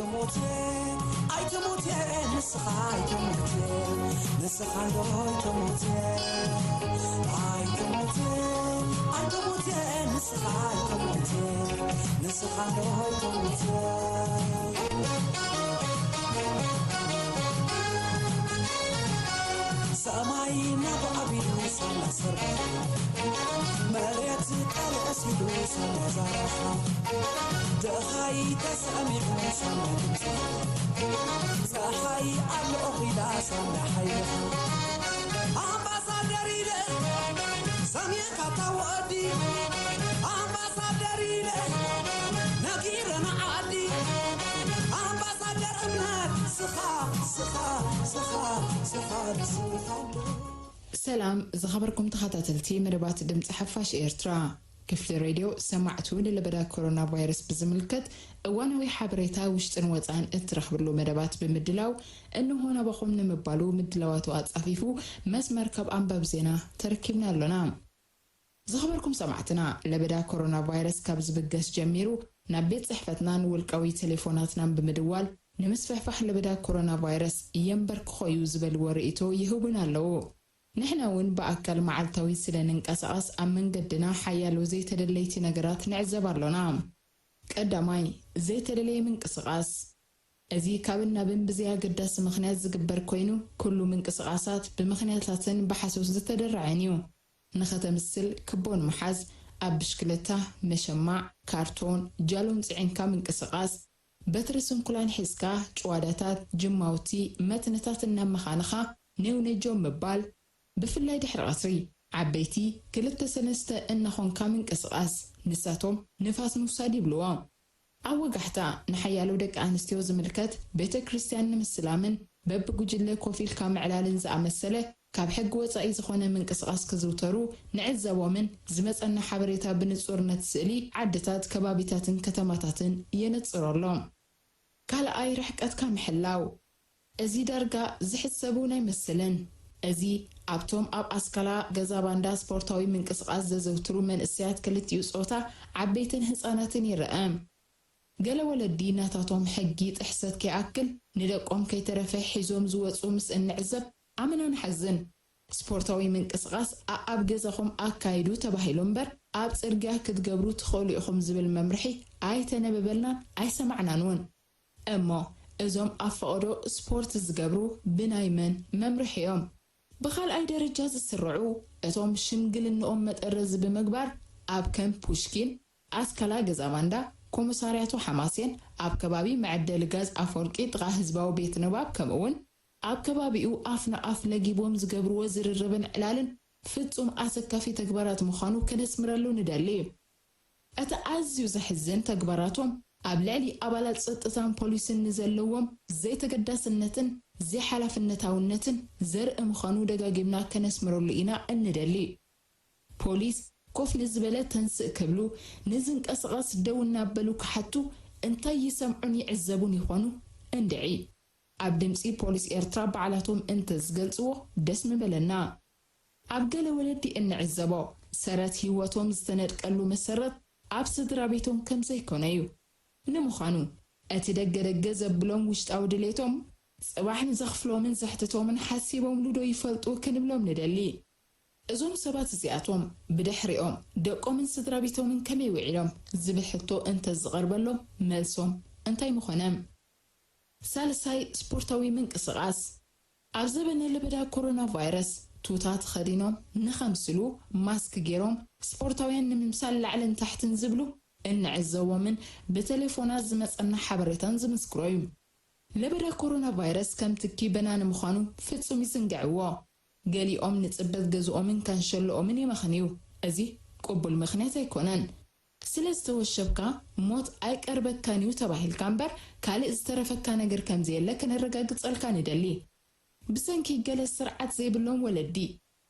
ኣይትሙት፣ ኣይትሙት፣ ንስኻ ኣይትሙት፣ ንስኻ እንዶ ኣይትሙት፣ ኣይትሙት፣ ኣይትሙት፣ ንስኻ ኣይትሙት፣ ንስኻ እንዶ ኣይትሙት። ሰማይ ናብ ዓቢዱ ሳላ ስርሓ፣ መሬት ቀልዕስ ኢሉ ሳላ ዛራሓ፣ ደሃይ ተሰሚዑ ሳላ ድምፃ፣ ፀሓይ ኣሎ ኺላ ሳላ ሓይልኻ። ኣምባሳደር ኢለ ሰሚዕካ ታወዲ፣ ኣምባሳደር ኢለ ነጊረ ንዓዲ፣ ኣምባሳደር እምነት ስኻ፣ ስኻ፣ ስኻ፣ ስኻ፣ ስኻ። ሰላም ዝኸበርኩም ተኸታተልቲ መደባት ድምፂ ሓፋሽ ኤርትራ። ክፍሊ ሬድዮ ሰማዕቱ ንለበዳ ኮሮና ቫይረስ ብዝምልከት እዋናዊ ሓበሬታ ውሽጥን ወፃን እትረኽብሉ መደባት ብምድላው እንሆ ናባኹም ንምባሉ ምድላዋቱ ኣፃፊፉ መስመር ካብ ኣንባብ ዜና ተረኪብና ኣሎና። ዝኸበርኩም ሰማዕትና፣ ለበዳ ኮሮና ቫይረስ ካብ ዝብገስ ጀሚሩ ናብ ቤት ጽሕፈትናን ውልቃዊ ቴሌፎናትናን ብምድዋል ንምስፍሕፋሕ ለበዳ ኮሮና ቫይረስ የንበርክኾ እዩ ዝበልዎ ርእይቶ ይህቡን ኣለዉ። ንሕና እውን ብኣካል መዓልታዊ ስለ ንንቀሳቐስ ኣብ መንገድና ሓያሎ ዘይተደለይቲ ነገራት ንዕዘብ ኣሎና። ቀዳማይ፣ ዘይተደለየ ምንቅስቓስ። እዚ ካብን ናብን ብዘይ ኣገዳሲ ምኽንያት ዝግበር ኮይኑ፣ ኩሉ ምንቅስቓሳት ብምኽንያታትን ብሓሶት ዝተደራዐን እዩ። ንኸተምስል ክቦ ንምሓዝ፣ ኣብ ብሽክለታ፣ መሸማዕ፣ ካርቶን፣ ጃሎን ጽዒንካ ምንቅስቓስ፣ በትሪ ስንኩላን ሒዝካ፣ ጭዋዳታት፣ ጅማውቲ፣ መትንታት እናመኻንኻ ኔው ነጆ ምባል፣ ብፍላይ ድሕሪ ቀትሪ፣ ዓበይቲ ክልተ ሰለስተ እናኾንካ ምንቅስቓስ፣ ንሳቶም ንፋስ ምውሳድ ይብልዎ። ኣብ ወጋሕታ፣ ንሓያሎ ደቂ ኣንስትዮ ዝምልከት፣ ቤተ ክርስቲያን ንምስላምን በብጉጅለ ኮፍ ኢልካ ምዕላልን ዝኣመሰለ ካብ ሕጊ ወጻኢ ዝኾነ ምንቅስቓስ ክዝውተሩ ንዕዘቦምን ዝመጸና ሓበሬታ ብንጹርነት ስእሊ ዓድታት፣ ከባቢታትን ከተማታትን የነጽሮ ኣሎ። ካልኣይ፣ ርሕቀትካ ምሕላው። እዚ ዳርጋ ዝሕሰብ እውን ኣይመስልን። እዚ ኣብቶም ኣብ ኣስካላ ገዛ ባንዳ ስፖርታዊ ምንቅስቓስ ዘዘውትሩ መንእሰያት ክልቲኡ ጾታ ዓበይትን ህጻናትን ይረአ። ገለ ወለዲ ናታቶም ሕጊ ጥሕሰት ከይኣክል ንደቆም ከይተረፈ ሒዞም ዝወጹ ምስ እንዕዘብ ኣመና ንሓዝን። ስፖርታዊ ምንቅስቓስ ኣኣብ ገዛኹም ኣካይዱ ተባሂሉ እምበር ኣብ ጽርግያ ክትገብሩ ትኽእሉ ኢኹም ዝብል መምርሒ ኣይተነበበልናን ኣይሰማዕናን እውን። እሞ እዞም ኣብ ፈቐዶ ስፖርት ዝገብሩ ብናይ መን መምርሒ እዮም? ብኻልኣይ ደረጃ ዝስርዑ እቶም ሽምግልንኦም መጠረዚ ብምግባር ኣብ ከም ፑሽኪን፣ ኣስካላ ገዛ ባንዳ፣ ኮመሳርያቶ ሓማሴን፣ ኣብ ከባቢ መዐደሊ ጋዝ ኣፈወርቂ ጥቓ ህዝባዊ ቤት ንባብ ከምኡውን ኣብ ከባቢኡ ኣፍ ንኣፍ ለጊቦም ዝገብርዎ ዝርርብን ዕላልን ፍጹም ኣሰካፊ ተግባራት ምዃኑ ከነስምረሉ ንደሊ። እቲ ኣዝዩ ዘሕዝን ተግባራቶም ኣብ ልዕሊ ኣባላት ጸጥታን ፖሊስን ንዘለዎም ዘይተገዳስነትን ዘይሓላፍነታውነትን ዘርኢ ምዃኑ ደጋጊምና ከነስምረሉ ኢና እንደሊ። ፖሊስ ኮፍ ንዝበለ ተንስእ ክብሉ፣ ንዝንቀሳቐስ ደው እናበሉ ክሓቱ እንታይ ይሰምዑን ይዕዘቡን ይኾኑ? እንድዒ። ኣብ ድምጺ ፖሊስ ኤርትራ ባዕላቶም እንተዝገልጽዎ ደስ ምበለና። ኣብ ገለ ወለዲ እንዕዘቦ፣ ሰረት ህይወቶም ዝተነድቀሉ መሰረት ኣብ ስድራ ቤቶም ከም ዘይኮነ እዩ። ንምዃኑ፣ እቲ ደገ ደገ ዘብሎም ውሽጣዊ ድሌቶም፣ ጽባሕ ንዘኽፍሎምን ዘሕትቶምን ሓሲቦምሉ ዶ ይፈልጡ ክንብሎም ንደሊ። እዞም ሰባት እዚኣቶም ብድሕሪኦም ደቆምን ስድራ ቤቶምን ከመይ ውዒሎም ዝብል ሕቶ እንተዝቐርበሎም መልሶም እንታይ ምኾነ? ሳልሳይ፣ ስፖርታዊ ምንቅስቓስ። ኣብ ዘበነ ለበዳ ኮሮና ቫይረስ ቱታ ተኸዲኖም ንኸምስሉ ማስክ ገይሮም ስፖርታውያን ንምምሳል ላዕልን ታሕትን ዝብሉ እንዕዘቦምን ብቴሌፎናት ዝመጸና ሓበሬታን ዝምስክሮ እዩ። ለበዳ ኮሮና ቫይረስ ከም ትኪ በናኒ ምዃኑ ፍጹም ይዝንግዕዎ። ገሊኦም ንጽበት ገዝኦምን ካንሸሎኦምን የመኽንዩ። እዚ ቅቡል ምኽንያት ኣይኮነን። ስለ ዝተወሸብካ ሞት ኣይቀርበካን እዩ ተባሂልካ እምበር ካልእ ዝተረፈካ ነገር ከም ዘየለ ከነረጋግጸልካ ንደሊ። ብሰንኪ ገለ ስርዓት ዘይብሎም ወለዲ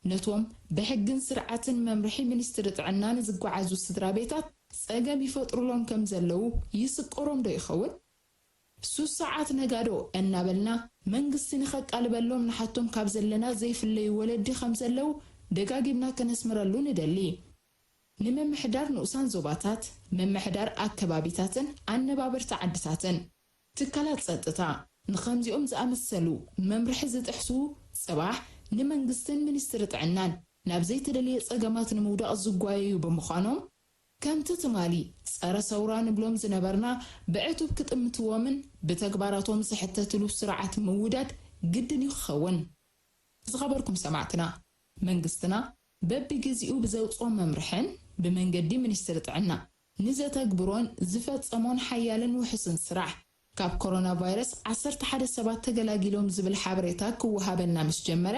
ነቶም ብሕግን ስርዓትን መምርሒ ሚኒስትሪ ጥዕና ንዝጓዓዙ ስድራ ቤታት ጸገም ይፈጥሩሎም ከም ዘለዉ ይስቆሮም ዶ ይኸውን? ሱስ ሰዓት ነጋዶ እናበልና መንግስቲ ንኸቃልበሎም ንሓቶም ካብ ዘለና ዘይፍለዩ ወለዲ ከም ዘለዉ ደጋጊምና ከነስምረሉ ንደሊ። ንምምሕዳር ንኡሳን ዞባታት፣ ምምሕዳር ኣከባቢታትን ኣነባበርቲ ዓድታትን። ትካላት ጸጥታ ንኸምዚኦም ዝኣመሰሉ መምርሒ ዝጥሕሱ፣ ጽባሕ ንመንግስትን ሚኒስትሪ ጥዕናን ናብ ዘይተደልየ ጸገማት ንምውዳቕ ዝጓየዩ ብምዃኖም፣ ከምቲ ትማሊ ጸረ ሰውራ ንብሎም ዝነበርና፣ ብዕቱብ ክጥምትዎምን ብተግባራቶም ዝሕተትሉ ስርዓት ምውዳድ ግድን እዩ ክኸውን። ዝኸበርኩም ሰማዕትና፣ መንግስትና በብግዜኡ ብዘውጽኦ መምርሕን ብመንገዲ ሚኒስትሪ ጥዕና ንዘተግብሮን ዝፈጸሞን ሓያልን ውሑስን ስራሕ፣ ካብ ኮሮና ቫይረስ ዓሰርተ ሓደ ሰባት ተገላጊሎም ዝብል ሓበሬታ ክወሃበና ምስ ጀመረ፣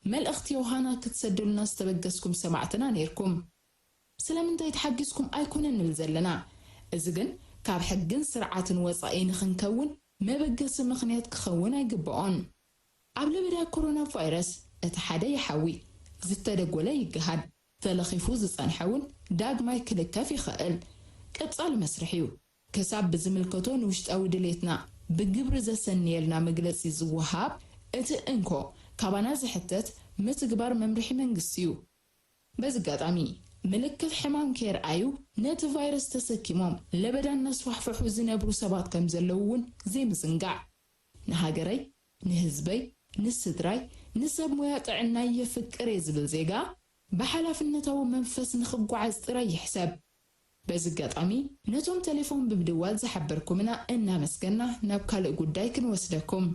መልእኽቲ ዮሃና ክትሰዱልና ዝተበገስኩም ሰማዕትና ነይርኩም። ስለምንታይ ተሓጊዝኩም ኣይኮነን ንብል ዘለና። እዚ ግን ካብ ሕግን ስርዓትን ወጻኢ ንኽንከውን መበገሲ ምኽንያት ክኸውን ኣይግብኦን። ኣብ ለበዳ ኮሮና ቫይረስ እቲ ሓደ ይሓዊ፣ ዝተደጎለ ይገሃድ፣ ተለኺፉ ዝጸንሐ እውን ዳግማይ ክልከፍ ይኽእል። ቀጻሊ መስርሕ እዩ። ክሳብ ብዝምልከቶ ንውሽጣዊ ድሌትና ብግብሪ ዘሰንየልና መግለጺ ዝወሃብ፣ እቲ እንኮ ካባና ዝሕተት ምትግባር መምርሒ መንግስቲ እዩ። በዚ ኣጋጣሚ፣ ምልክት ሕማም ከየርኣዩ ነቲ ቫይረስ ተሰኪሞም ለበዳ እናስፋሕፍሑ ዝነብሩ ሰባት ከም ዘለዉ እውን ዘይምዝንጋዕ። ንሃገረይ፣ ንህዝበይ፣ ንስድራይ፣ ንሰብ ሞያ ጥዕናይ የፍቅር እየ ዝብል ዜጋ ብሓላፍነታዊ መንፈስ ንኽጓዓዝ ጥራይ ይሕሰብ። በዚ ኣጋጣሚ ነቶም ቴሌፎን ብምድዋል ዝሓበርኩምና እናመስገና ናብ ካልእ ጉዳይ ክንወስደኩም።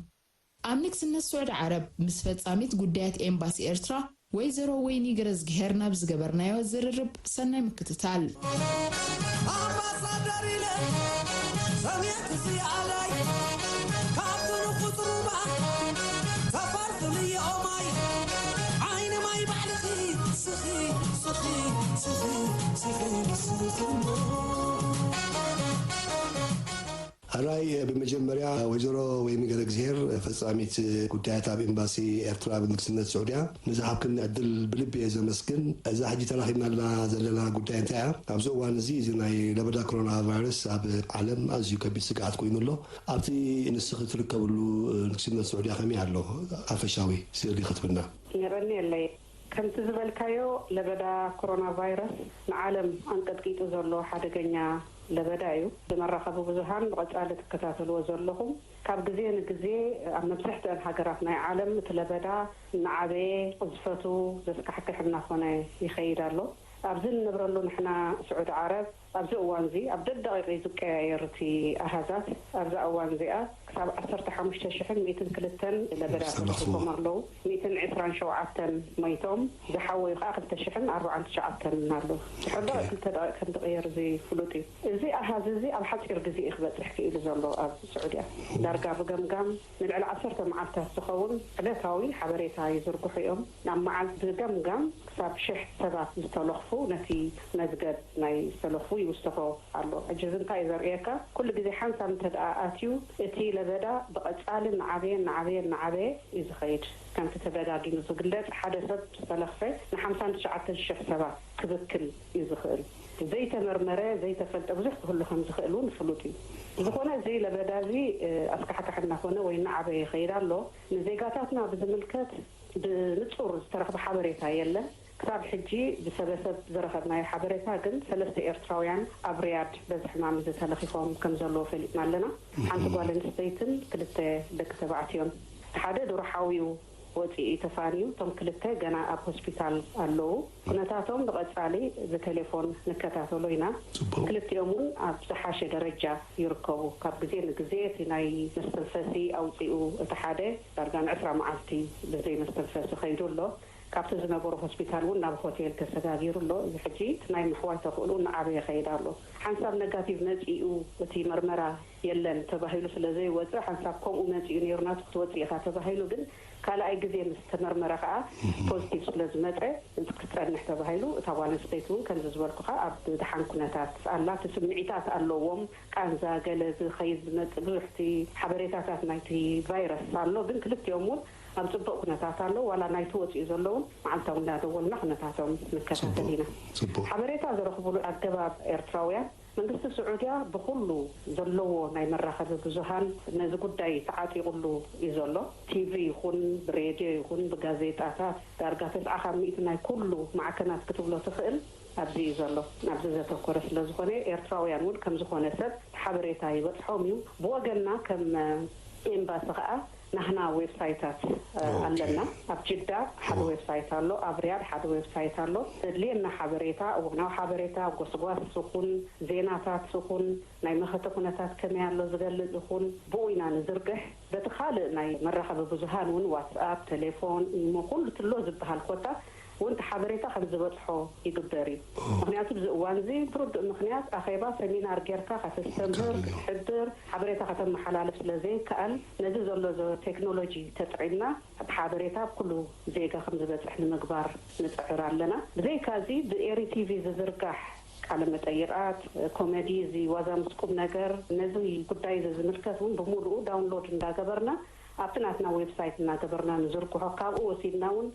ኣብ ንግስነት ስዑዲ ዓረብ ምስ ፈጻሚት ጉዳያት ኤምባሲ ኤርትራ ወይዘሮ ወይኒ ገረዝግሄር ናብ ዝገበርናዮ ዝርርብ ሰናይ ምክትታል። ኣምባሳደር ኢለ ሰምየት ዝያላይ ካብቲ ንፉፅ ሩባ ተፋርፍልዮ ማይ ዓይኒ ማይ ባዕልኺ ስኺ ስኺ ስኺ ስኺ ስኺ ስኺ ሕራይ ብመጀመርያ ወይዘሮ ወይኒ ገረግዚሄር ፈጻሚት ጉዳያት ኣብ ኤምባሲ ኤርትራ ብንግስነት ስዑድያ ንዝሃብክኒ ዕድል ብልቢ እየ ዘመስግን። እዛ ሕጂ ተራኺብናላ ዘለና ጉዳይ እንታይ እያ? ኣብዚ እዋን እዚ እዚ ናይ ለበዳ ኮሮና ቫይረስ ኣብ ዓለም ኣዝዩ ከቢድ ስግኣት ኮይኑ ኣሎ። ኣብቲ ንስኺ ትርከብሉ ንግስነት ስዑድያ ከመይ ኣሎ ሓፈሻዊ ስእሊ ክትብና? የቐንየለይ። ከምቲ ዝበልካዮ ለበዳ ኮሮና ቫይረስ ንዓለም ኣንቀጥቂጡ ዘሎ ሓደገኛ ለበዳ እዩ። ብመራኸቢ ብዙሃን ብቐጻሊ ትከታተልዎ ዘለኹም፣ ካብ ግዜ ንግዜ ኣብ መብዛሕትአን ሃገራት ናይ ዓለም እቲ ለበዳ እናዓበየ፣ ቅዝፈቱ ዘስካሕክሕ እናኾነ ይኸይድ ኣሎ። ኣብዚ እንነብረሉ ንሕና ስዑዲ ዓረብ ኣብዚ እዋን እዚ ኣብ ደደቂቕ እዩ ዝቀያየር እቲ ኣሃዛት። ኣብዛ እዋን እዚኣ ክሳብ ዓሰርተ ሓሙሽተ ሽሕን ሚእትን ክልተን ለበዳ ተለኺፎም ኣለዉ። ሚእትን ዕስራን ሸውዓተን ሞይቶም፣ ዝሓወዩ ከኣ ክልተ ሽሕን ኣርባዓን ትሽዓተን ኣለዉ። ድሕሪ ደቂቕ ክልተ ደቂቕ ከም ዝቕየር እዚ ፍሉጥ እዩ። እዚ ኣሃዝ እዚ ኣብ ሓጺር ግዜ እዩ ክበጽሕ ክኢሉ ዘሎ ኣብ ስዑድያ። ዳርጋ ብገምጋም ንልዕሊ ዓሰርተ መዓልታት ዝኸውን ዕለታዊ ሓበሬታ ይዝርግሑ እዮም። ናብ መዓልቲ ብገምጋም ክሳብ ሽሕ ሰባት ዝተለኽፉ ነቲ መዝገብ ናይ ዝተለኽፉ ይውስኾ ኣሎ። ሕጂ እዚ እንታይ እዩ ዘርእየካ? ኩሉ ግዜ ሓንሳብ እንተ ደኣ ኣትዩ እቲ ለበዳ ብቐጻሊ እናዓበየ እናዓበየ እናዓበየ እዩ ዝኸይድ። ከምቲ ተደጋጊሙ ዝግለጽ ሓደ ሰብ ዝተለኽፈ ንሓምሳን ትሽዓተን ሽሕ ሰባት ክብክል እዩ ዝኽእል። ዘይተመርመረ ዘይተፈልጠ ብዙሕ ክህሉ ከም ዝኽእል እውን ፍሉጥ እዩ። ብዝኾነ እዚ ለበዳ እዚ ኣስካሕካሒ እናኾነ ወይ እናዓበየ ይኸይድ ኣሎ። ንዜጋታትና ብዝምልከት ብንጹር ዝተረኽበ ሓበሬታ የለን። ክሳብ ሕጂ ብሰበሰብ ዝረኸብናዮ ሓበሬታ ግን ሰለስተ ኤርትራውያን ኣብ ሪያድ በዚ ሕማም እዚ ተለኺፎም ከም ዘለዉ ፈሊጥና ኣለና። ሓንቲ ጓል ኣንስተይትን ክልተ ደቂ ተባዕትዮን። ሓደ ዱር ሓውዩ ወጺኡ እዩ ተፋንዩ። እቶም ክልተ ገና ኣብ ሆስፒታል ኣለዉ። ኩነታቶም ብቐጻሊ ብቴሌፎን ንከታተሎ ኢና። ክልቲኦም እውን ኣብ ዝሓሸ ደረጃ ይርከቡ። ካብ ግዜ ንግዜ እቲ ናይ መስተንፈሲ ኣውጺኡ እቲ ሓደ ዳርጋ ንዕስራ መዓልቲ ብዘይ መስተንፈሲ ከይዱ ኣሎ። ካብቲ ዝነበሮ ሆስፒታል እውን ናብ ሆቴል ተሰጋጊሩ ኣሎ። እዚ ሕጂ እቲ ናይ ምሕዋይ ተኽእሎ እናዓበየ ይኸይድ ኣሎ። ሓንሳብ ነጋቲቭ መጺኡ እቲ መርመራ የለን ተባሂሉ ስለ ዘይወጽእ ሓንሳብ ከምኡ መጺኡ ነይሩ ናቱ ክትወጽእ ኢኻ ተባሂሉ ግን ካልኣይ ግዜ ምስ ተመርመረ ከኣ ፖዚቲቭ ስለ ዝመጸ ክጸንሕ ተባሂሉ እታ ጓል ኣንስተይቲ እውን ከምዚ ዝበልኩኻ ኣብ ድሓን ኩነታት ኣላ። እቲ ስምዒታት ኣለዎም ቃንዛ ገለ እዚ ኸይድ ዝመጽእ ብዙሕ እቲ ሓበሬታታት ናይቲ ቫይረስ ኣሎ ግን ክልቲኦም እውን ኣብ ጽቡቕ ኩነታት ኣለዉ። ዋላ ናይቲ ወጺኡ ዘሎ እውን መዓልታዊ እንዳደወልና ኩነታቶም ንከታተል ኢና። ሓበሬታ ዝረኽብሉ ኣገባብ ኤርትራውያን መንግስቲ ስዑድያ ብኹሉ ዘለዎ ናይ መራኸቢ ብዙሃን ነዚ ጉዳይ ተዓጢቑሉ እዩ ዘሎ። ቲቪ ይኹን ብሬድዮ ይኹን ብጋዜጣታት ዳርጋ ተስዓ ካብ ሚእቲ ናይ ኩሉ ማዕከናት ክትብሎ ትኽእል ኣብዚ እዩ ዘሎ። ኣብዚ ዘተኮረ ስለ ዝኾነ ኤርትራውያን እውን ከም ዝኾነ ሰብ ሓበሬታ ይበጽሖም እዩ። ብወገንና ከም ኤምባሲ ኸኣ ናህና ዌብሳይታት ኣለና። ኣብ ጅዳ ሓደ ዌብሳይት ኣሎ፣ ኣብ ሪያድ ሓደ ዌብሳይት ኣሎ። ዘድልየና ሓበሬታ፣ እዋናዊ ሓበሬታ፣ ጎስጓስ ይኹን ዜናታት ይኹን ናይ መኸተ ኩነታት ከመይ ኣሎ ዝገልጽ ይኹን ብኡ ኢና ንዝርግሕ። በቲ ካልእ ናይ መራኸቢ ብዙሃን እውን ዋትስኣፕ፣ ቴሌፎን፣ ኢሞ፣ ኩሉ ትሎ ዝበሃል ኮታ እውን እቲ ሓበሬታ ከም ዝበጽሖ ይግበር እዩ። ምክንያቱ ኣብዚ እዋን እዚ ብርዱእ ምክንያት ኣኼባ፣ ሰሚናር ጌርካ ከተስተምህር፣ ክትሕብር፣ ሓበሬታ ከተመሓላልፍ ስለ ዘይከኣል ነዚ ዘሎ ቴክኖሎጂ ተጠቒምና እቲ ሓበሬታ ኣብ ኩሉ ዜጋ ከም ዝበጽሕ ንምግባር ንጽዕር ኣለና። ብዘይካዚ ብኤሪ ቲቪ ዝዝርጋሕ ቃለ መጠይቓት፣ ኮሜዲ፣ እዚ ዋዛ ምስ ቁም ነገር፣ ነዚ ጉዳይ እዚ ዝምልከት እውን ብምሉኡ ዳውንሎድ እንዳገበርና ኣብቲ ናትና ዌብሳይት እናገበርና ንዝርግሖ። ካብኡ ወሲድና እውን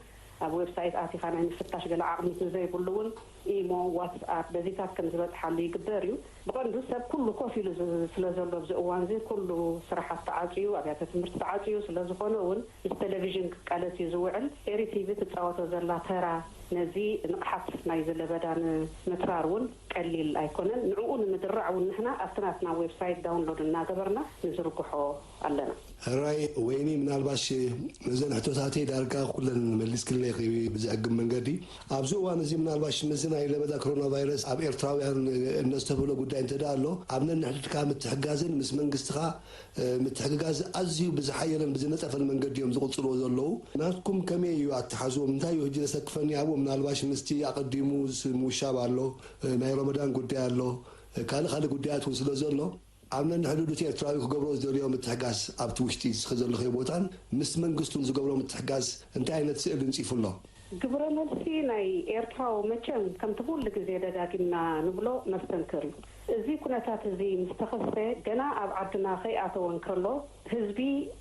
ኣብ ዌብሳይት ኣቲኻ ናይ ምፍታሽ ገለ ዓቕሚ ዘይብሉ እውን ኢሞ፣ ዋትስኣፕ በዚታት ከም ዝበጽሓሉ ይግበር እዩ። ብቐንዱ ሰብ ኩሉ ኮፍ ኢሉ ዝ- ስለ ዘሎ ኣብዚ እዋን እዚ ኩሉ ስራሓት ተዓፅዩ፣ ኣብያተ ትምህርቲ ተዓፅዩ ስለ ዝኾነ እውን ምስ ቴሌቪዥን ክቃለስ እዩ ዝውዕል። ኤሪ ቲቪ ትፃወቶ ዘላ ተራ ነዚ ንቕሓት ናይዚ ለበዳ ንምትራር እውን ቀሊል ኣይኮነን። ንዕኡ ንምድራዕ እውን ንሕና ኣብቲ ናትና ዌብሳይት ዳውንሎድ እናገበርና ንዝርግሖ ኣለና። ሕራይ ወይኒ፣ ምናልባሽ ነዘን ሕቶታተይ ዳርጋ ኩለን መሊስክለይ ኢኺ ብዘዕግብ መንገዲ። ኣብዚ እዋን እዚ ምናልባሽ ምስዚ ናይ ለበዳ ኮሮና ቫይረስ ኣብ ኤርትራውያን እነዝተብህሎ ጉዳይ እንተ ደኣ ኣሎ፣ ኣብ ነንሕድድካ ምትሕጋዝን ምስ መንግስትኻ ምትሕግጋዝ ኣዝዩ ብዝሓየለን ብዝነጸፈን መንገዲ እዮም ዝቕጽልዎ ዘለዉ። ናትኩም ከመይ እዩ ኣተሓዝዎም? እንታይ እዩ ሕጂ ዘሰክፈኒ ኣብኡ? ምናልባሽ ምስቲ ኣቐዲሙ ምስ ምውሻብ ኣሎ፣ ናይ ረመዳን ጉዳይ ኣሎ፣ ካልእ ካልእ ጉዳያት እውን ስለ ዘሎ፣ ኣብ ነንሕድሕዱ እቲ ኤርትራዊ ክገብሮ ዝደልዮ ምትሕጋዝ ኣብቲ ውሽጢ ዝኸ ዘለኸዮ ቦታን ምስ መንግስቱን ዝገብሮ ምትሕጋዝ እንታይ ዓይነት ስእሊ እንጺፉ ኣሎ? ግብረ መልሲ ናይ ኤርትራዊ መቸም ከምቲ ኩሉ ግዜ ደጋጊምና ንብሎ መስተንክር እዩ። እዚ ኩነታት እዚ ምስ ተኸስተ ገና ኣብ ዓድና ከይኣተወ እንከሎ ህዝቢ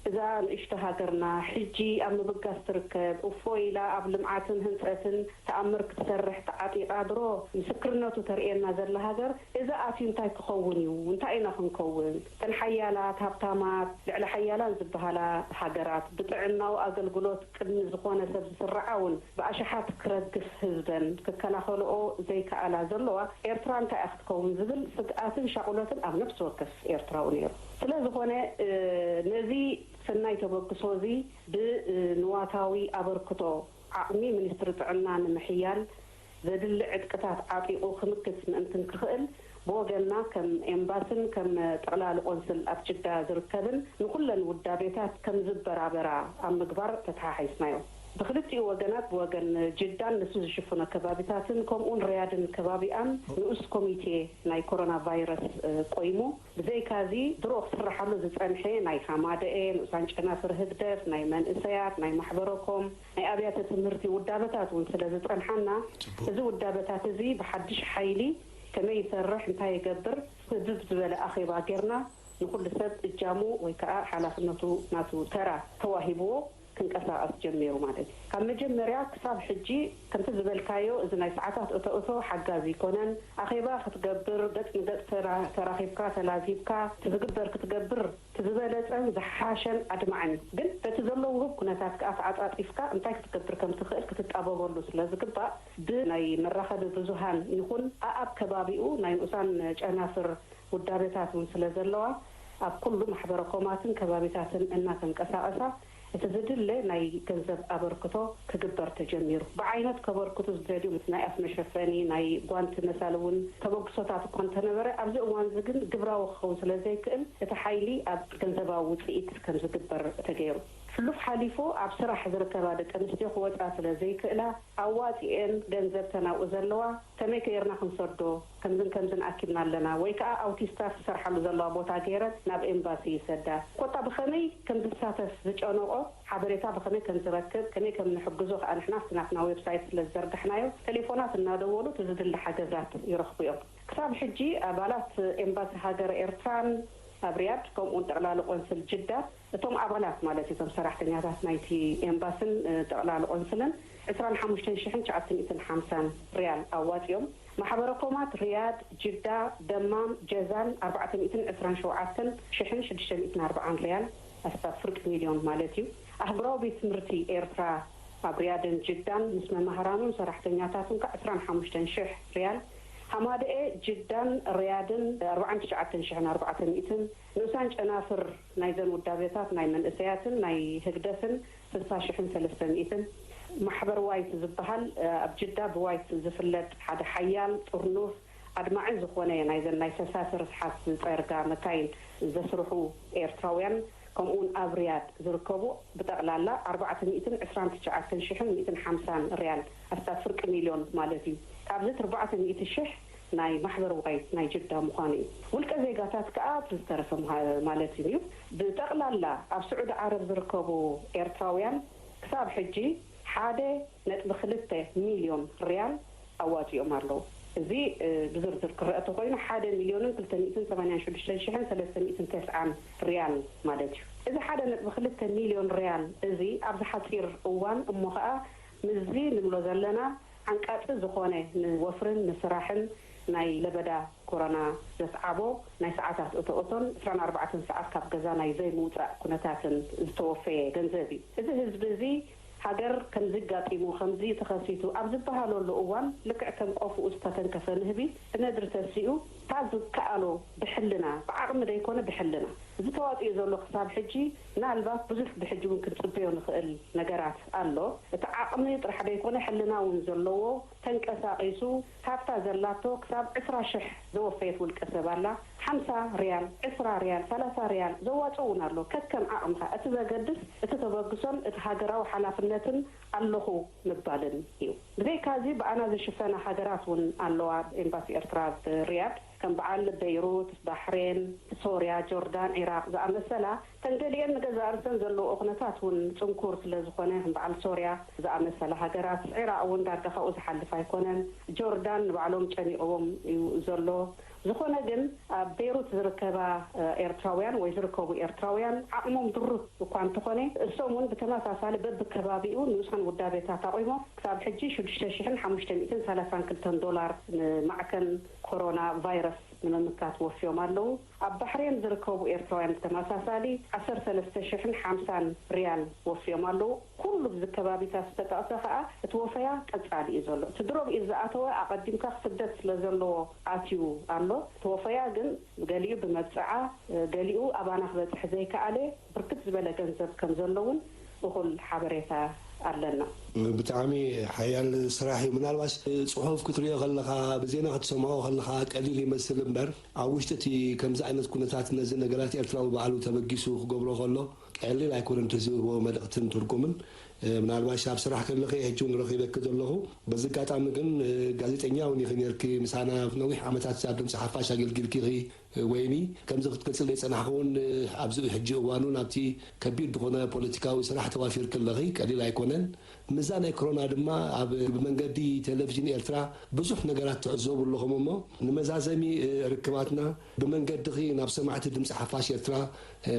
እዛ ንእሽቶ ሃገርና ሕጂ ኣብ ምብጋስ ትርከብ፣ እፎ ኢላ ኣብ ልምዓትን ህንጸትን ተኣምር ክትሰርሕ ተዓጢቓ ድሮ ምስክርነቱ ተርእየና ዘላ ሃገር እዚ ኣትዩ እንታይ ክኸውን እዩ? እንታይ ኢና ክንከውን? እተን ሓያላት፣ ሃብታማት፣ ልዕለ ሓያላን ዝበሃላ ሃገራት ብጥዕናዊ ኣገልግሎት ቅድሚ ዝኾነ ሰብ ዝስርዓ እውን ብኣሽሓት ክረግፍ ህዝበን ክከላኸልኦ ዘይከኣላ ዘለዋ ኤርትራ እንታይ እያ ክትከውን ዝብል ስግኣትን ሻቕሎትን ኣብ ነፍሲ ወከፍ ኤርትራዊ ነይሩ። ስለ ዝኾነ ነዚ ሰናይ ተበግሶ እዚ ብንዋታዊ ኣበርክቶ ዓቕሚ ሚኒስትሪ ጥዕና ንምሕያል ዘድሊ ዕጥቅታት ዓጢቑ ክምክት ምእንትን ክኽእል ብወገንና ከም ኤምባስን ከም ጠቕላሊ ቆንስል ኣብ ጅዳ ዝርከብን ንኹለን ውዳቤታት ከም ዝበራበራ ኣብ ምግባር ተተሓሒዝናዮ። ብክልቲኡ ወገናት ብወገን ጅዳን ንሱ ዝሽፍኖ ከባቢታትን ከምኡውን ሪያድን ከባቢኣን ንኡስ ኮሚቴ ናይ ኮሮና ቫይረስ ቆይሙ ብዘይካዚ ድሮ ክስርሓሉ ዝጸንሐ ናይ ሃማደኤ፣ ንኡሳን ጨናፍር ህግደፍ፣ ናይ መንእሰያት፣ ናይ ማሕበረኮም፣ ናይ ኣብያተ ትምህርቲ ውዳበታት እውን ስለ ዝጸንሓና እዚ ውዳበታት እዚ ብሓድሽ ሓይሊ ከመይ ይሰርሕ እንታይ ይገብር ህብብ ዝበለ ኣኼባ ጌርና ንኹሉ ሰብ እጃሙ ወይ ከዓ ሓላፍነቱ ናቱ ተራ ተዋሂብዎ ክንቀሳቐስ ጀሚሩ ማለት እዩ። ካብ መጀመርያ ክሳብ ሕጂ ከምቲ ዝበልካዮ እዚ ናይ ሰዓታት እቶ እቶ ሓጋዚ ኣይኮነን። ኣኼባ ክትገብር ገጽ ንገጽ ተራኺብካ ተላዚብካ እቲ ዝግበር ክትገብር እቲ ዝበለጸን ዝሓሸን ኣድማዕን እዩ። ግን በቲ ዘሎ ውሁብ ኩነታት ከዓ ተዓጻጺፍካ እንታይ ክትገብር ከም ትኽእል ክትጣበበሉ ስለ ዝግባእ ብናይ መራኸቢ ብዙሃን ይኹን ኣኣብ ከባቢኡ ናይ ንኡሳን ጨናፍር ውዳበታት እውን ስለ ዘለዋ ኣብ ኩሉ ማሕበረ ኮማትን ከባቢታትን እናተንቀሳቐሳ እቲ ዝድለ ናይ ገንዘብ ኣበርክቶ ክግበር ተጀሚሩ። ብዓይነት ከበርክቱ ዝደልዩ ምስ ናይ ኣፍ መሸፈኒ፣ ናይ ጓንቲ መሳሊ እውን ተበግሶታት እኳ እንተነበረ ኣብዚ እዋን እዚ ግን ግብራዊ ክኸውን ስለ ዘይክእል እቲ ሓይሊ ኣብ ገንዘባዊ ውፅኢት ከም ዝግበር ተገይሩ። ሕሉፍ ሓሊፉ ኣብ ስራሕ ዝርከባ ደቂ ኣንስትዮ ክወፃ ስለ ዘይክእላ ኣዋፂኤን ገንዘብ ተናብኡ ዘለዋ ከመይ ገይርና ክንሰዶ ከምዝን ከምዝን ኣኪብና ኣለና ወይ ከዓ ኣውቲስታት ዝሰርሓሉ ዘለዋ ቦታ ገይረን ናብ ኤምባሲ ይሰዳ። ኮታ ብኸመይ ከም ዝሳተፍ ዝጨነቆ ሓበሬታ ብኸመይ ከም ዝረክብ ከመይ ከም ንሕግዞ ከዓ ንሕና ኣብቲ ናትና ዌብሳይት ስለ ዝዘርጋሕናዮ ቴሌፎናት እናደወሉ እቲ ዝድለ ሓገዛት ይረኽቡ እዮም። ክሳብ ሕጂ ኣባላት ኤምባሲ ሃገረ ኤርትራን ኣብ ሪያድ ከምኡውን ጠቕላሊ ቆንስል ጅዳ እቶም ኣባላት ማለት እቶም ሰራሕተኛታት ናይቲ ኤምባስን ጠቕላሊ ቆንስልን ዕስራን ሓሙሽተን ሽሕን ትሽዓተ ሚእትን ሓምሳን ሪያል ኣዋፂኦም። ማሕበረ ኮማት ሪያድ፣ ጅዳ፣ ደማም፣ ጀዛን ኣርባዕተ ሚእትን ዕስራን ሸውዓተን ሽሕን ሽዱሽተ ሚእትን ኣርባዓን ሪያል ኣስታት ፍርቂ ሚልዮን ማለት እዩ። ኣህጉራዊ ቤት ትምህርቲ ኤርትራ ኣብ ሪያድን ጅዳን ምስ መማህራኑን ሰራሕተኛታቱን ከ ዕስራን ሓሙሽተን ሽሕ ሪያል፣ ሃማደኤ፣ ጅዳን ሪያድን ኣርባዓን ትሽዓተን ሽሕን ኣርባዕተ ሚእትን፣ ንኡሳን ጨናፍር ናይዘን ውዳቤታት ናይ መንእሰያትን ናይ ህግደፍን ስልሳ ሽሕን ሰለስተ ሚእትን። ማሕበር ዋይት ዝበሃል ኣብ ጅዳ ብዋይት ዝፍለጥ ሓደ ሓያል ጥርኑፍ ኣድማዒ ዝኾነ ናይዘን ናይ ፈሳሲ ርስሓት ዝጸርጋ መካይን ዘስርሑ ኤርትራውያን፣ ከምኡውን ኣብ ሪያድ ዝርከቡ ብጠቕላላ ኣርባዕተ ሚእትን ዕስራን ትሽዓተን ሽሕን ሚእትን ሓምሳን ሪያል፣ ኣስታት ፍርቂ ሚልዮን ማለት እዩ። ካብዚ ኣርባዕተ ሚእቲ ሽሕ ናይ ማሕበር ዋይት ናይ ጅዳ ምዃኑ እዩ። ውልቀ ዜጋታት ከኣ እቲ ዝተረፈ ምሃ- ማለት እዩ። ብጠቕላላ ኣብ ስዑዲ ዓረብ ዝርከቡ ኤርትራውያን ክሳብ ሕጂ ሓደ ነጥቢ ክልተ ሚልዮን ሪያል ኣዋጺኦም ኣለዉ። እዚ ብዝርዝር ክረአ ተኮይኑ ሓደ ሚልዮንን ክልተ ሚእትን ሰማንያን ሽዱሽተን ሽሕን ሰለስተ ሚእትን ተስዓን ሪያል ማለት እዩ። እዚ ሓደ ነጥቢ ክልተ ሚልዮን ሪያል እዚ ኣብዚ ሓጺር እዋን እሞ ኸኣ ምስዚ ንብሎ ዘለና ዓንቃጺ ዝኾነ ንወፍርን ንስራሕን ናይ ለበዳ ኮሮና ዘስዓቦ ናይ ሰዓታት እቶእቶን ዕስራን ኣርባዕተን ሰዓት ካብ ገዛ ናይ ዘይምውጻእ ኩነታትን ዝተወፈየ ገንዘብ እዩ። እዚ ህዝቢ እዚ ሃገር ከምዚ ኣጋጢሙ፣ ከምዚ ተኸሲቱ ኣብ ዝበሃለሉ እዋን፣ ልክዕ ከም ቆፍኡ ዝተተንከፈ ንህቢ ብነድሪ ተሲኡ፣ ካብ ዝከኣሎ ብሕልና፣ ብዓቕሚ ደይኮነ ብሕልና፣ እዚ ተዋጺኡ ዘሎ ክሳብ ሕጂ፣ ምናልባት ብዙሕ ብሕጂ እውን ክንጽበዮ ንኽእል ነገራት ኣሎ። እቲ ዓቕሚ ጥራሕ ደይኮነ ሕልና እውን ዘለዎ ተንቀሳቒሱ ካብታ ዘላቶ ክሳብ ዕስራ ሽሕ ዘወፈየት ውልቀ ሰብ ኣላ። ሓምሳ ሪያል፣ ዕስራ ሪያል፣ ሰላሳ ሪያል ዘዋጽእ እውን ኣሎ። ከከም ዓቕምኻ፣ እቲ ዘገድስ እቲ ተበግሶን እቲ ሃገራዊ ሓላፍነትን ኣለኹ ምባልን እዩ። ብዘይካዚ ብኣና ዝሽፈና ሃገራት እውን ኣለዋ። ኤምባሲ ኤርትራ ኣብ ሪያድ ከም በዓል በይሩት፣ ባሕሬን፣ ሶርያ፣ ጆርዳን፣ ዒራቕ ዝኣመሰላ፣ ተን ገሊአን ንገዛእ ርእሰን ዘለዎ ኩነታት እውን ጽንኩር ስለ ዝኾነ፣ ከም በዓል ሶርያ ዝኣመሰላ ሃገራት፣ ዒራቕ እውን ዳርጋ ካብኡ ዝሓልፍ ኣይኮነን። ጆርዳን ንባዕሎም ጨኒቕዎም እዩ ዘሎ። ዝኾነ ግን ኣብ ቤይሩት ዝርከባ ኤርትራውያን ወይ ዝርከቡ ኤርትራውያን ዓቕሞም ድሩት እኳ እንተኾነ፣ እሶም እውን ብተመሳሳሊ በብከባቢኡ ንኡሳን ውዳቤታት ኣቑሞም ክሳብ ሕጂ ሽዱሽተ ሽሕን ሓሙሽተ ሚእትን ሰላሳን ክልተን ዶላር ንማዕከን ኮሮና ቫይረስ ንምምካት ወፍዮም ኣለዉ። ኣብ ባሕሬን ዝርከቡ ኤርትራውያን ብተመሳሳሊ ዓሰርተ ሰለስተ ሽሕን ሓምሳን ሪያል ወፍዮም ኣለዉ። ኩሉ ብዚ ከባቢታት ዝተጠቕሰ ከኣ እቲ ወፈያ ቀጻሊ እዩ ዘሎ። እቲ ድሮ ብኢድ ዝኣተወ ኣቐዲምካ ክስደድ ስለ ዘለዎ ኣትዩ ኣሎ። እቲ ወፈያ ግን ገሊኡ ብመብጽዓ፣ ገሊኡ ኣባና ክበጽሕ ዘይከኣለ ብርክት ዝበለ ገንዘብ ከም ዘሎ እውን እኹል ሓበሬታ ኣለና። ብጣዕሚ ሓያል ስራሕ እዩ። ምናልባሽ ጽሑፍ ክትሪኦ ከለኻ፣ ብዜና ክትሰምዖ ከለኻ ቀሊል ይመስል እምበር፣ ኣብ ውሽጢ እቲ ከምዚ ዓይነት ኩነታት ነዚ ነገራት ኤርትራዊ ባዕሉ ተበጊሱ ክገብሮ ከሎ ቀሊል ኣይኮነን፣ እቲ ዝህቦ መልእኽትን ትርጉምን። ምናልባሽ ኣብ ስራሕ ከለኺ፣ ሕጂ እውን ረኺበኪ ዘለኹ። በዚ ኣጋጣሚ ግን ጋዜጠኛ እውን ኢኺ ነርኪ፣ ምሳና ነዊሕ ዓመታት ኣብ ድምፂ ሓፋሽ ኣገልጊልኪ ኢኺ። ወይኒ፣ ከምዚ ክትገልጽለይ ዝጸናሕኪ እውን ኣብዚ ሕጂ እዋን እውን ኣብቲ ከቢድ ዝኾነ ፖለቲካዊ ስራሕ ተዋፊርኪ ኣለኺ፣ ቀሊል ኣይኮነን። ምስዛ ናይ ኮሮና ድማ ኣብ ብመንገዲ ቴሌቪዥን ኤርትራ ብዙሕ ነገራት ትዕዘቡ ኣለኹም እሞ፣ ንመዛዘሚ ርክባትና ብመንገድኺ ናብ ሰማዕቲ ድምፂ ሓፋሽ ኤርትራ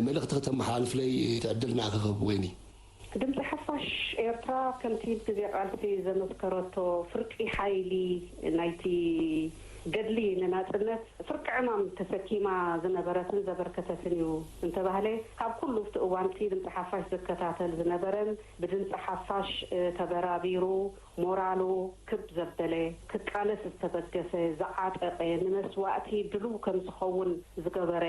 መልእኽቲ ከተመሓላልፍለይ እቲ ዕድል ንዓኺ ክህብ። ወይኒ። ድምፂ ሓፋሽ ኤርትራ ከምቲ ብግዜ ቃልሲ ዘመስከረቶ ፍርቂ ሓይሊ ናይቲ ገድሊ ንናጽነት ፍርቂ ዕማም ተሰኪማ ዝነበረትን ዘበርከተትን እዩ እንተባህለ፣ ካብ ኩሉ ኣብቲ እዋን'ቲ ድምፂ ሓፋሽ ዝከታተል ዝነበረን ብድምፂ ሓፋሽ ተበራቢሩ ሞራሉ ክብ ዘበለ፣ ክቃለስ ዝተበገሰ፣ ዝዓጠቐ፣ ንመስዋእቲ ድሉው ከም ዝኸውን ዝገበረ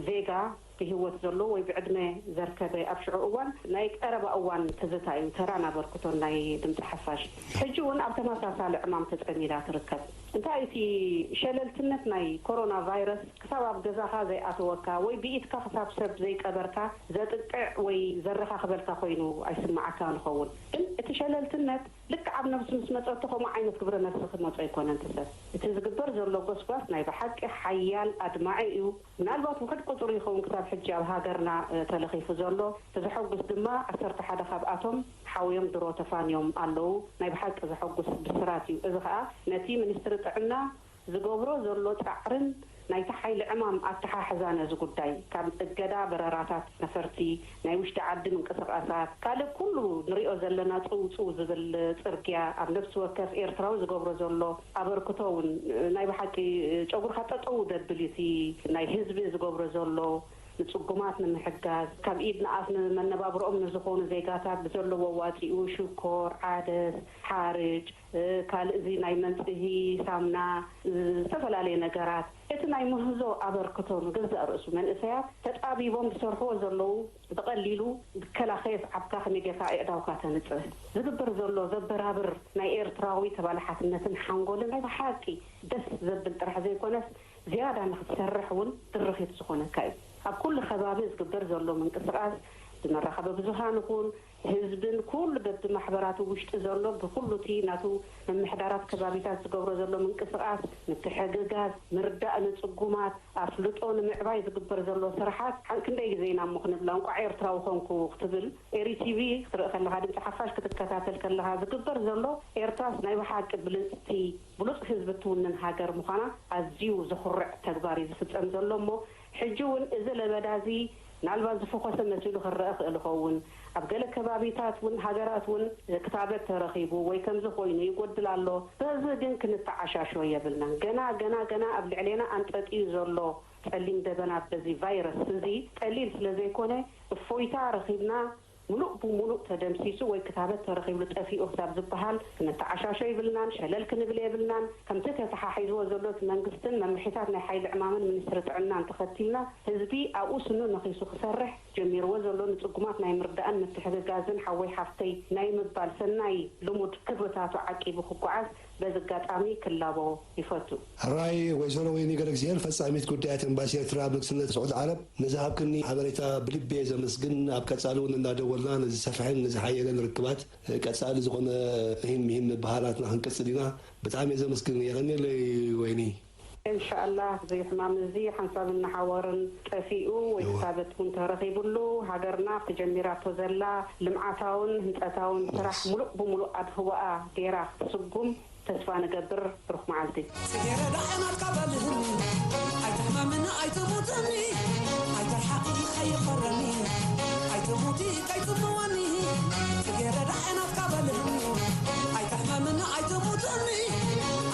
ዜጋ ብህይወት ዘሎ ወይ ብዕድመ ዘርከበ ኣብ ሽዑ እዋን ናይ ቀረባ እዋን ትዝታ እዩ፣ ተራን ኣበርክቶን ናይ ድምፂ ሓፋሽ። ሕጂ እውን ኣብ ተመሳሳሊ ዕማም ተጸሚዳ ትርከብ። እንታይ እቲ ሸለልትነት ናይ ኮሮና ቫይረስ ክሳብ ኣብ ገዛኻ ዘይኣተወካ ወይ ብኢድካ ክሳብ ሰብ ዘይቀበርካ ዘጥቅዕ ወይ ዘረኻኽበልካ ኮይኑ ኣይስምዓካን ይኸውን። ግን እቲ ሸለልትነት ልክዕ ኣብ ነብሱ ምስ መጸቶ ከምኡ ዓይነት ግብረ መልሲ ክመጾ ኣይኮነን እቲ ሰብ። እቲ ዝግበር ዘሎ ጎስጓስ ናይ ብሓቂ ሓያል ኣድማዒ እዩ። ምናልባት ውሑድ ቁጽሪ ይኸውን ክሳብ ሕጂ ኣብ ሃገርና ተለኺፉ ዘሎ። እቲ ዘሐጉስ ድማ ዓሰርተ ሓደ ካብኣቶም ሓውዮም ድሮ ተፋንዮም ኣለዉ። ናይ ብሓቂ ዘሐጉስ ብስራት እዩ። እዚ ኸኣ ነቲ ሚኒስትሪ ጥዕና ዝገብሮ ዘሎ ጻዕርን ናይቲ ሓይሊ ዕማም ኣተሓሕዛ ነዚ ጉዳይ፣ ካብ እገዳ በረራታት ነፈርቲ፣ ናይ ውሽጢ ዓዲ ምንቅስቓሳት፣ ካልእ ኩሉ ንሪኦ ዘለና ጽውጽው ዝብል ጽርግያ፣ ኣብ ነፍሲ ወከፍ ኤርትራዊ ዝገብሮ ዘሎ ኣበርክቶ እውን ናይ ብሓቂ ጨጉርካ ጠጠው ደብል እዩ። እቲ ናይ ህዝቢ ዝገብሮ ዘሎ ንጽጉማት ንምሕጋዝ፣ ካብ ኢድ ንኣፍ ንመነባብሮኦም ንዝኾኑ ዜጋታት ብዘለዎ ዋጺኡ ሽኮር፣ ዓደስ፣ ሓርጭ፣ ካልእ እዚ ናይ መንጽሂ ሳምና፣ ዝተፈላለየ ነገራት፣ እቲ ናይ ምህዞ ኣበርክቶ ንገዛእ ርእሱ መንእሰያት ተጣቢቦም ዝሰርሕዎ ዘለዉ ብቐሊሉ ብከላ ከየስዓብካ ከመይ ጌርካ ኣእዳውካ ተንጽህ ዝግበር ዘሎ ዘበራብር ናይ ኤርትራዊ ተባላሓትነትን ሓንጎልን ናይ ብሓቂ ደስ ዘብል ጥራሕ ዘይኮነስ ዝያዳ ንኽትሰርሕ እውን ድርኺት ዝኾነካ እዩ። ኣብ ኩሉ ከባቢ ዝግበር ዘሎ ምንቅስቓስ ብመራኸቢ ብዙሃን ይኹን ህዝብን ኩሉ በብማሕበራቱ ውሽጢ ዘሎ ብኩሉ እቲ ናቱ ምምሕዳራት ከባቢታት ዝገብሮ ዘሎ ምንቅስቓስ ምትሕግጋዝ ምርዳእ ንጽጉማት ኣፍልጦ ንምዕባይ ዝግበር ዘሎ ስራሓት ሓን ክንደይ ግዜ ኢና እሞ ክንብላ እንቋዕ ኤርትራዊ ኮንኩ ክትብል ኤሪ ቲቪ ክትርኢ ከለኻ ድምፂ ሓፋሽ ክትከታተል ከለኻ ዝግበር ዘሎ ኤርትራስ ናይ ብሓቂ ብልፅቲ ብሉፅ ህዝቢ ትውንን ሃገር ምዃና ኣዝዩ ዘኹርዕ ተግባር እዩ ዝፍፀም ዘሎ እሞ ሕጂ እውን እዚ ለበዳ እዚ ምናልባት ዝፈኾሰ መሲሉ ክረአ ክእል ይኸውን ኣብ ገለ ከባቢታት እውን ሃገራት እውን ክታበት ተረኺቡ ወይ ከምዚ ኮይኑ ይጎድል ኣሎ በዚ ግን ክንተዓሻሾ የብልናን ገና ገና ገና ኣብ ልዕሌና ኣንጠጥዩ ዘሎ ጸሊም ደበና በዚ ቫይረስ እዚ ቀሊል ስለ ዘይኮነ እፎይታ ረኺብና ምሉእ ብሙሉእ ተደምሲሱ ወይ ክታበት ተረኺብሉ ጠፊኡ ክሳብ ዝበሃል ክንተዓሻሾ ይብልናን ሸለል ክንብል የብልናን። ከምቲ ተተሓሒዝዎ ዘሎ እቲ መንግስትን መምርሒታት ናይ ሓይሊ ዕማምን ሚኒስትሪ ጥዕናን ተኸቲልና ህዝቢ ኣብኡ ስኑ ነኺሱ ክሰርሕ ጀሚርዎ ዘሎ ንጽጉማት ናይ ምርዳእን ምትሕግጋዝን ሓወይ ሓፍተይ ናይ ምባል ሰናይ ልሙድ ክብርታቱ ዓቂቡ ክጓዓዝ በዚ ኣጋጣሚ ክላቦ ይፈቱ። ሕራይ ወይዘሮ ወይኒ ገረግዚሄር ፈጻሚት ጉዳያት ኤምባሲ ኤርትራ ኣብ ንግስነት ስዑድ ዓረብ ንዝሃብክኒ ሓበሬታ ብልቢ እየ ዘመስግን። ኣብ ቀጻሊ እውን እናደወልና ንዝሰፍሐን ንዝሓየለን ርክባት ቀጻሊ ዝኾነ ሂን ምሂን ምብህሃላትና ክንቅጽል ኢና። ብጣዕሚ እየ ዘመስግን። የቐንየለይ ወይኒ። እንሻኣላህ እዚ ሕማም እዚ ሓንሳብ እናሓወርን ጠፊኡ ወይ ክታበት እውን ተረኺቡሉ ሃገርና ኣብቲ ጀሚራቶ ዘላ ልምዓታውን ህንፀታውን ስራሕ ሙሉእ ብሙሉእ ኣድህቦኣ ገይራ ክትስጉም ተስፋ ንገብር ብሩኽ መዓልቲ። ጽጌረዳ ዓይናትካ በልህኒ ኣይትሕመምኒ ኣይትሙትኒ ኣይትርሓቂ ከይፈረኒ ኣይትሙቲ ከይትምወኒ ጽጌረዳ ዓይናትካ በልህኒ ኣይትሕመምኒ ኣይትሙትኒ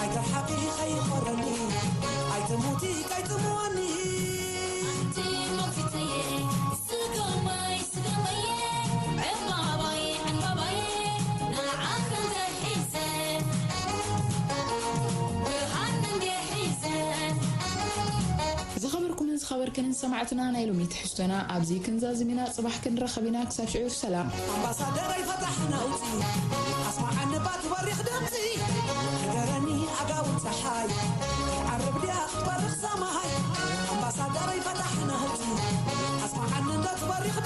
ኣይትርሓቂ ከይፈረኒ ኣይትሙቲ ከይትምወኒ ኣንቲ ሞግዚተየ ስጋማይ ስጋማየ ዕምባባየ ዕምባባየ ንዓኺ ተሒዘ ብርሃን እንድየ ሒዘ ዝኸበርኩምን ዝኸበርክንን ሰማዕትና ናይ ሎሚ ትሕዝቶና ኣብዚ ክንዛዝም ኢና። ጽባሕ ክንራኸብ ኢና። ክሳብ ሽዑ ሰላም። ኣምባሳደረይ ፈታሒ ነውጺ ኣስማዓኒ ባ ትበሪኽ ድምጺ ንገረኒ ኣጋውን ጸሓይ ክትዓርብ ድያ ክትበርኽ ሰማይ ኣምባሳደረይ ፈታሒ ነውጺ ኣስማዓኒ እንዶ ትበሪኽ